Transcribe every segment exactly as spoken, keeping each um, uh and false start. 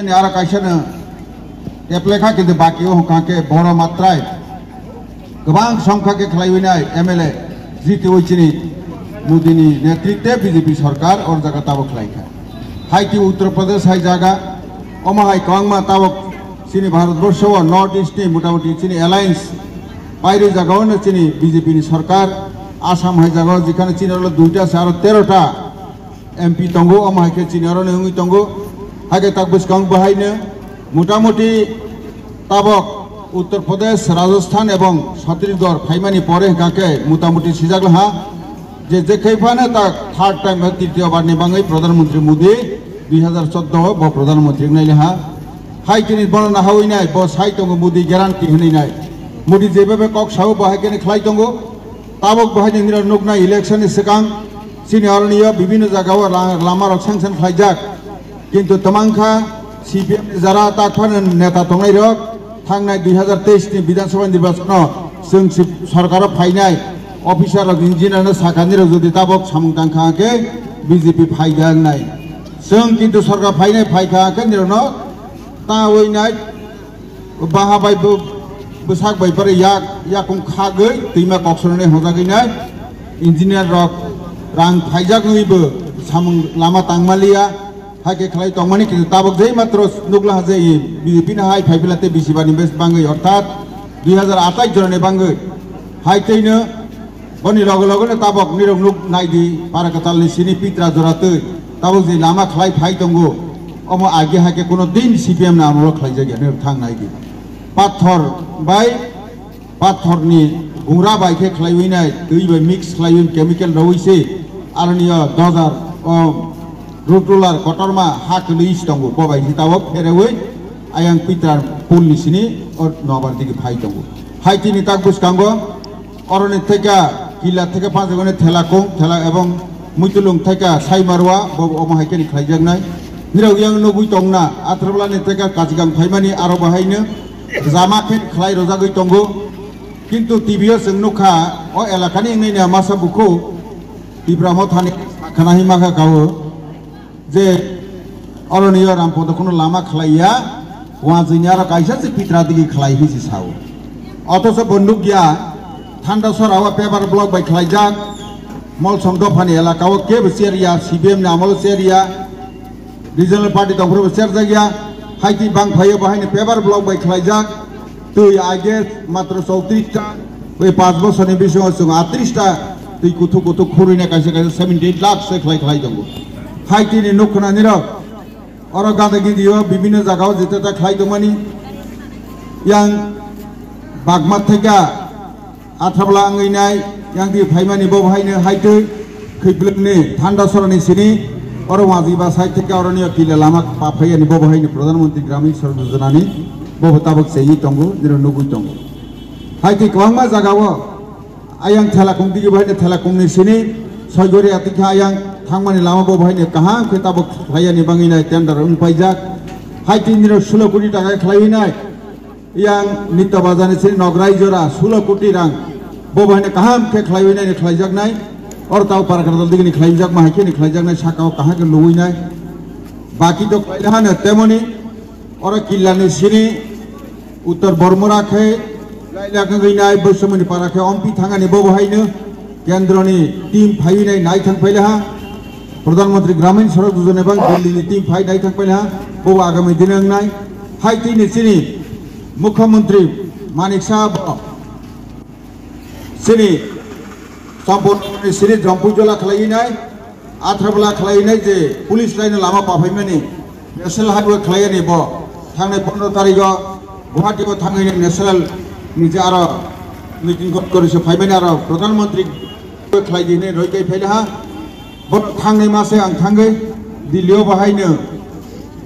Ni aro kaisa no apply kha, kintu baki o hwnkha khe boro matrai kwbang songkha khe khlaiwi nai M L A jitiwi chini Modi ni netritwe B J P sarkar or jaga tabok khlai kha. Hai ti Uttar Pradesh hai jaga, omo hai kwbangma tabok chini Bharat borsho o North East ni motamuti chini alliance pairwi jaga o no chini B J P ni sarkar, Assam hai jaga o jekhane chini oro duita se aro tero ta M P tongo, omo hai khe chini aro no wngwi tongo. Hai khe tak bwskang bo hai no motamuti tabok Uttar Pradesh, Rajasthan ebong Chhattisgarh phaimani pore hwnkha khe motamuti sijak laha je, je khe phano tak third time ba tritiyo bar ni bangwi Pradhan Mantri Modi dui hazar choudo bo Pradhan Mantri wngnai laha. Hai tini bono nahawi nai, bo sai tongo Modi guarantee hwnwi nai. Modi jebebe kok sao bo hai khe khlai tongo. Tabok bo hai nini rok nuknai election ni swkang chini aroni o bibhinno jaga o la-, lama rok sanction khlaijak. Kintu twmang kha C P M ni jara tak phano neta tongnai rok thangnai dui hazar teis ni Bidhan Sabha nirbachon o chwng si-, sorkar o phainai officer rok engineer no sakani rok jodi tabok samung tang kha khe B J P phai da wngnai. Chwng kintu sorkar phainai phai kha khe nirok no ta wi nai. Baha bai bo bwsak bai pare yak yakung khagwi twima koksonani hojagwi nai engineer rok rang phaijak wngwi bo samung lama tangmaliya, hai khe khlai tongmani kintu tabok jai matro nukla ha je B J P ni hai phai bila tei bisi bani bes bangwi orthat dui hazar athais jorani bangwi hai teino. Boni loge loge no tabok nirok nuk nai di, para kwtal ni sini pitra jora twi tabok je lama khlai phai tongo, omo age hai khe kuno din C P M ni amolo khlai jak ya, nirok thang nai di. Pathor bai, pathor ni gungra bai khe khlaiwi nai, twi bai mix khlaiwi chemical rawi se, aroni o dojar, o road roller kotorma ha kwlwi se tongo, bo bai se tabok pherewi ayang pitra pool ni sini o nobar digi phai tongo. Hai tini tak bwskango, Oroni theka, Killa theka panjagoni thela kung, thela ebong Muitulung theka Saimarwa, bo omo hai khe ni khlaijaknai. Nirok yang nugwi tongna, Atharbalani theka Kachigang phaimani aro bo haino jama khe khlai rojagwi tongo. Kintu T V o chwng nukha, o elakani wngnaini masa bukhuk Tipra Mothani khana hima kha kao. Je oroni o Rampodo kheno lama khlaiya, wanjwini aro kaisa se pitra digi khlai hinwi se sao. Othocho bo nukya, Thandasora o paver block bai khlaijak, Molsom dophani elaka o kebo cherya, C P M ni amolo cherya, regional party tongphuru bo cherjakya, haiti bangphaio bo haino paver block bai khlaijak, twi age matro chowtris ta, bai panch bosorni bisingo chwng atris ta twi kuthuk kuthuk khurwina kaisa kaisa seventy eight lakh se khlai khlai tongo. Hai tini nuk khwnanirok oro gada gidio bibinno jagao jeta ta khlai tongmani. Yang bagma theka Athabla wngwi nai, yang di phaimani bo haino haitwi khwiplwkni Thandasorani sini oro wajiba side theka oroni o kile lama paphayani bo haino Pradhan Mantri Gramin Sadak Yojana ni bo tabok chengwi tongo, niro nugwi tongo. Haitwi kwbangma jagao ayang thela kung digi bo haino thela kungni sini soigori atikha ayang thangmani lama bo haino kaham khe tabok khlaiyani bangwi nai tender wng paijak. Haitwi niro sulo koti taka khlaiwi nai. Yang Nitya Bazar ni sini Nograi jora sulo koti rang. Bo bai kaham khe khlaiwi nai khlaijaknai. Or tao para kardal digi ni khlaijak ma hai khe ni khlaijaknai saka o kaham khe luwi nai. Baki to khlai hano temoni oro killa ni sini Uttar Bormura khe lailak wngwi nai Boisomoni para khe ompi thangani bo bo haino. Kendroni team phaiwi nai naithang phaile ha. Pradhan Mantri Gramin Sadak Yojana bang Delhi ni team phai naithang phaile ha. Bo agami dino wngnai. Hai tini chini Mukhyamantri Manik Saha bo chini Sampurna ni sini Jampuijala khlaiwi nai. Athabla khlai nai je police line lama paphaimani national highway khlai ani bo thangnai pondro tarikh o Guwahati o thangwi national ni je aro meeting kori se phaimani aro Pradhan Mantri khlai di hinwi roi kai phaile ha. Bo thangnai mase ang thangwi Delhi o bahaino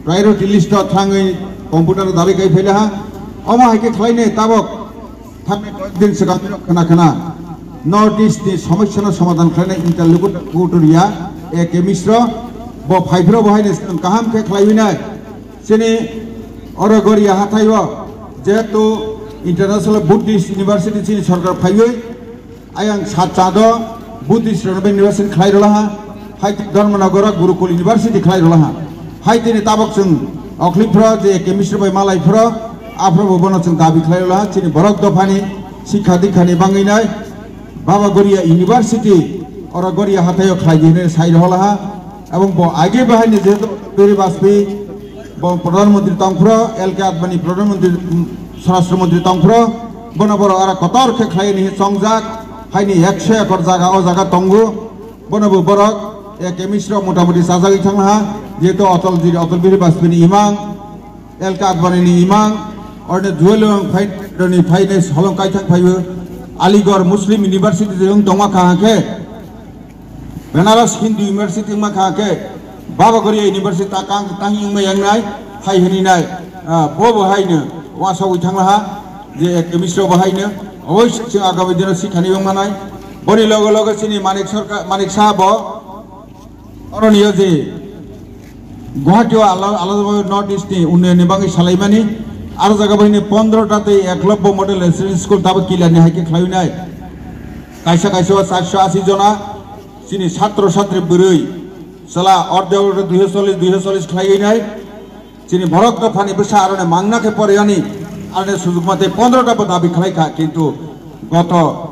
priority list o thangwi computer o dalwi kai phaile ha. Omo hai khe khlai nai tabok. Thangnai koyek din swkang khna khna North East ni somosya no somadhan khlainai interlocutor ya A K Misra bo phaiphro bo haino swkang kaham khe khlaiwi nai. Chini oro Goria hathai o jehetu International Buddhist University chini sorkar phaiwi ayang sat chado Buddhist rok university khlai rwla ha. Hai Dharmanagar o Gurukul University khlai rwla ha. Hai tini tabok chwng Okhliphro je chemistry bai malaiphro, aphro bo bono chwng dabi khlai la, chini borok dophani sikha dikhani bangwi nai, Baba Goria University, oro Goria hathaio khlai di hinwi sai roholaha, ebong bo age bahai ni jehetu Biri Bajpeyi, bo Pradhan Mantri tongphro, L K Advani Pradhan Mantri, mm, Swarashtra Mantri tongphro, bono borok aro kotor khe khlai ni chongjak, haini ekso ekor jaga o jaga tongo, bono bo borok, eh, chemistry rok motamoti chajagwi thanglaha, jehetu Atal ji, Atal Bihari Bajpeyi ni imang, L K Advani ni imang, orne Zuelong phai, roni phai ne solong kaithang phaibo, Aligarh Muslim University je wng tongma kha hangkhe, Banaras Hindu University wngma kha hangkhe, Baba Goria University ta kang tang wngma yangnai, hai hini nai, ah, bo bo hai no, wasagwi thanglaha, je chemistry bo hai no, oboi chwng agami dino sikhani wngmanai, boni loge loge chini Manik Sarkar, Manik Saha bo, Oro niyo je Guwahati o ala-, alada North East ni unnayon ni bagwi salaimani, aro jaga bai ni pondro ta tei Eklobbo Model Residential School tabo Kilani hai khe khlaiwi nai. Kaisa kaisa o charso ashi jona chini satro satri bwrwi chwla orde orde duiso chollish, duiso chollish khlaiwi nai. Chini borok dophani bwsa aroni mangna khe poriyani, aroni sujukma tei pondro ta bo dabi khlai kha, kintu goto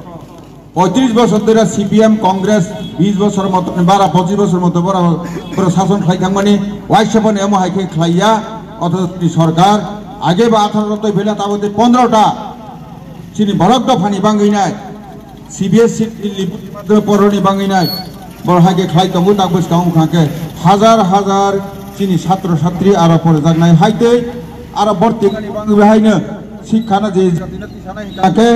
poitris bosor dhori C P M, Congress bis bosor moto, bara pochis bosor moto bora, bora sason khlai thangmani, waisa phano emo hai khe khlaiya, othocho chini sorkar, age ba atharo rok tei phela tabo tei pondro ta chini borok dophani bangwi nai, C B S E ni lipu ni madhyome poroni bangwi nai, boro hai khe khlai tongo, tak bwskang wngkha khe hajar hajar chini satro satri aro porijaknai hai tei aro borti ni bangwi haino sikha no je jati no tisanai hingkha khe.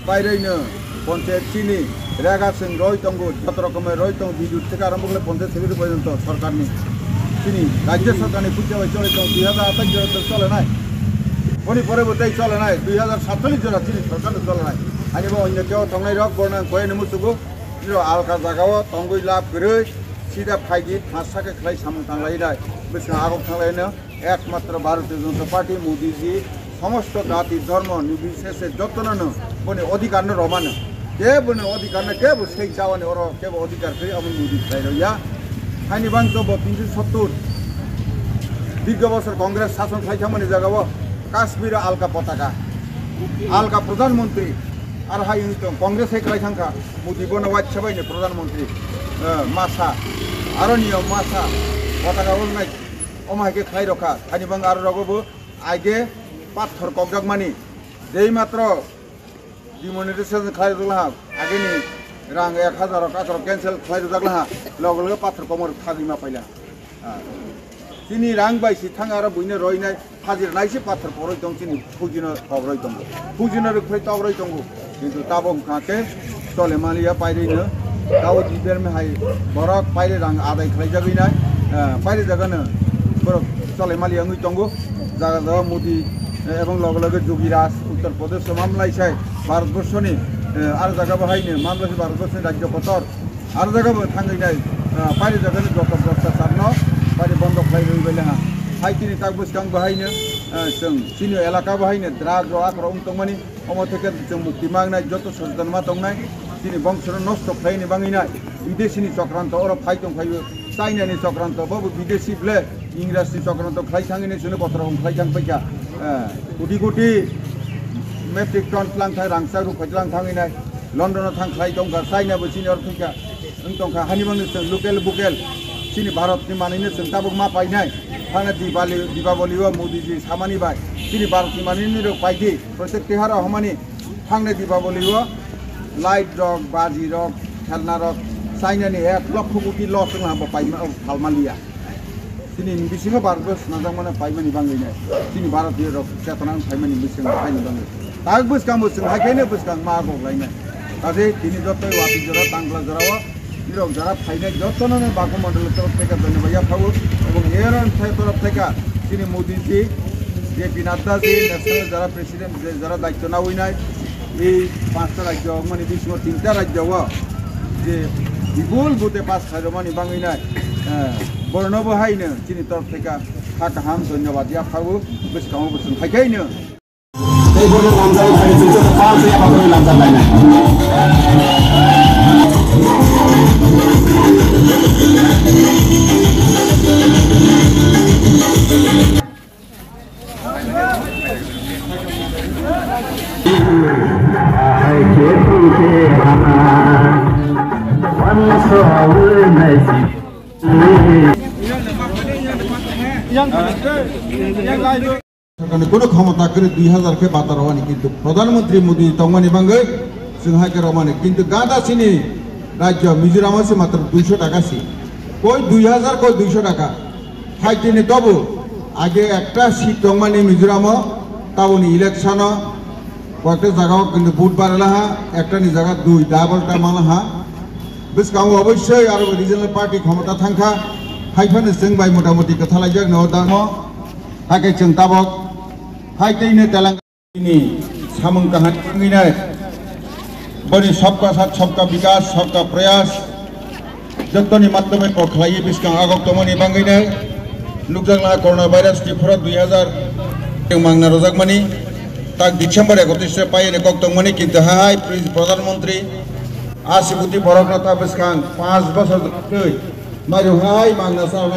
Bairei no ponchayat chini rega chwng roi tongo, joto rokomni roi tongo, bidut theke arombo khlai ponchayat secretary porjonto sorkarni, chini rajya sorkarni puja bai choli tongo, dui hajar athais jora to cholenai. Boni pore bo tei cholenai, dui hajar satchollish jora chini sorkar no cholenai. Ani bo onyo keo tongnai rok borna koi ani musugo, niro alka jagao tongwi lab kwrwi, sida phaidi thasa khe khlai samung tanglainai, bwswng agok thanglaino. Ekmatro Bharatiya Janata Party, Modi ji, somosto jati, dhormo, nirbisheshe jotono no boni odhikar no romano. Kebo ni odhikar no kebo sei chawani oro kebo odhikar khe amo Modi khlai rwya. Haini bang to bo tinsho sottur dirgho bosor Congress sason khlai thangmani jagao Kashmir o alka potaka, alka Pradhan Mantri, ar hai wngwi tong Congress hai khlai thangkha, Modi bono waisa bai ni Pradhan Mantri, eh, masa, aro niyom masa, potaka wngnai. Omo hai khe khlai rokha, thani bang aro rogo bo aige pathor kokjakmani, jei matro demonetization khlai rwjakla ha, ageni rang ek hajar rok akhoro cancel khlai rwjakla ha, loge loge pathor komor thagwi ma paila. Ah. Chini rang bai si thang aro buino roinai, hajir naisi pathor poroi tong chini phujino tokroi tongo, phujino rwkphai tokroi tongo. Kintu tabok wngkha khe chole maliya pairino, tabo diber me hai borok paire rang adai khlaijagwi nai, eh, paire jagano borok chole maliya wngwi tongo. Jaga jaga Modi, eh, ebong loge loge Jogi Raj, Uttar Pradesh o mamlai sai Bharat borshoni, eh, ar jaga bo haino mamlai sai Bharat borshoni rajyo kotor. Ar jaga bo thangwi nai, ah, paire jagani joto bwrwsachar no paire bondo khlai rwi bai laha. Hai chini tak bwskang bo haino, ah, chwng chini elaka bo haino drug rok akhoro wng tongmani, omo theke chwng mukti mangnai, joto socheton ma tongnai, chini bongso no nosto khlaini bangwi nai, bidesi ni chokranto oro phai tong phaio, China ni chokranto, bo bo bidesi ble, Ingraj ni chokranto khlai thangwi nai, chwngno kotor rok khlai thang paikha, ah, koti koti metric ton tlang thang rangchak rok phai tlang thangwi nai, London o thang khlai tongkha, China bo chini oro thwikha. Wng tongkha, hani bangni chwng local bukel, chini Bharat ni manwi no chwng tabuk ma painai. Thangna Diwali, Diwali o Modi ji samani bai, chini Bharat ni manwi ni rok paidi, protek tihara homani, thangna Diwali o light rok, baji rok, khelna rok, China ni ek lokho koti loss wng ha bo paima, phalma liya. Chini bisingo Bharat bo swnamjakmano paimani bangwi nai. Chini Bharatiyo rok chetona wng phaimani bisingo paini bangwi. Tak bwskang bwswng hai khe bwskang ma kok lainai. Kaje tini joto wati jora tangla jora o nirok jara phainai jotono no Baku Mondol torof theka dhonyabad yaphago. Ebong eron thai torof theka chini Modi ji, J P Nadda ji, national jara president je jara daityo nawi nai. Ei panchta rajyo mani bisingo tinta rajyo o je bipul vote pass khairokmani bangwi nai, eh, borno bo haino chini torof theka kha kaham dhonyabad yaphago bwskango bwswng hai khaino. Tei bono lamjak hai chwng joto pal tei yapha borwi lamjak lainai. Sokani kono khomota kwrwi dui hazar khe bata rwani, kintu Pradhan Mantri Modi tongmani bangwi chwng hai khe rwmani, kintu gada chini rajyo Mizoram o se matro duiso taka si, koi dui hazar koi duiso taka. Hai tini tobo age ekta seat tongmani Mizoram o, taboni election o koyekta jaga o kintu vote barela ha, ekta ni jaga dui double ta mala ha. Bwskango obossoi aro regional party khomota thangkha, hai phano chwng bai motamoti kwthalaijak no damo. Hakhe chwng tabok hai tei no Telangana ni samung kaham wngwi nai. Boni sabka sath, sabka bikas, sabka prayas jotoni matome kok khlaiwi bwskang agok tongmani bangwi nai. Nukjak laha corona virus Tripura dui hazar mangna rojakmani tak December ekotris se paiyani kok tongmani, kintu hai Pradhan Mantri asibudi borokno ta bwskang panch bosor twi mairu hai mangna sa